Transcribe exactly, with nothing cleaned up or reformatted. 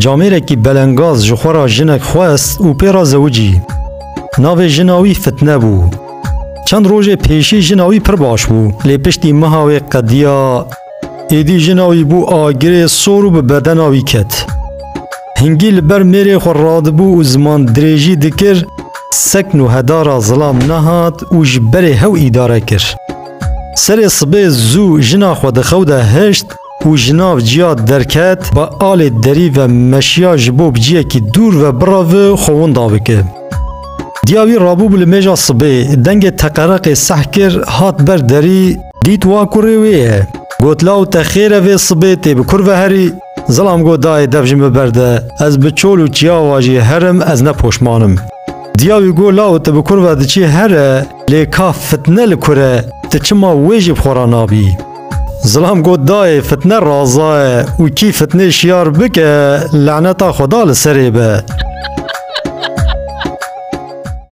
camêrekî belengaz ji xwe re jinek xwest û pê re zewicî. Navê jina wî Fitne bû. Çend rojê pêşî jina wî pir baş bû, lê piştî meha wê qediya. Êdî jina wî bû agirê sor û bi bedena wî ket. Hingî li ber mêrê xwe radibû û ziman dirêjî dikir, sekn û hedara zilam nehat û ji berê hew îdare kir. Serê sibê zû jina xwe di xew de hişt û ji nav ciya derket, bi alê derî ve meşiya ji bo bi ciyekî dûr ve bireve xwe winda bike. Diya wî rabûbû li mêja sibê, dengê teqereqê seh kir, hat ber derî, dît wa kurê wê ye. Got, "Law te xêr e vê sibê tê bi kur ve herî?" Zilam got, "Dayê, dev ji min berde. Ez bi çol û çiyawa jî herim, ez ne poşman im." Diya wî got, "Law tu bi kur ve diçî here, lê ka Fitne li kur e, tu çima wê jî bi xwe re nabî?" Zilam got, "Dayê, Fitne raza ye û kî Fitnê şiyar bike, leneta Xweda li serê be."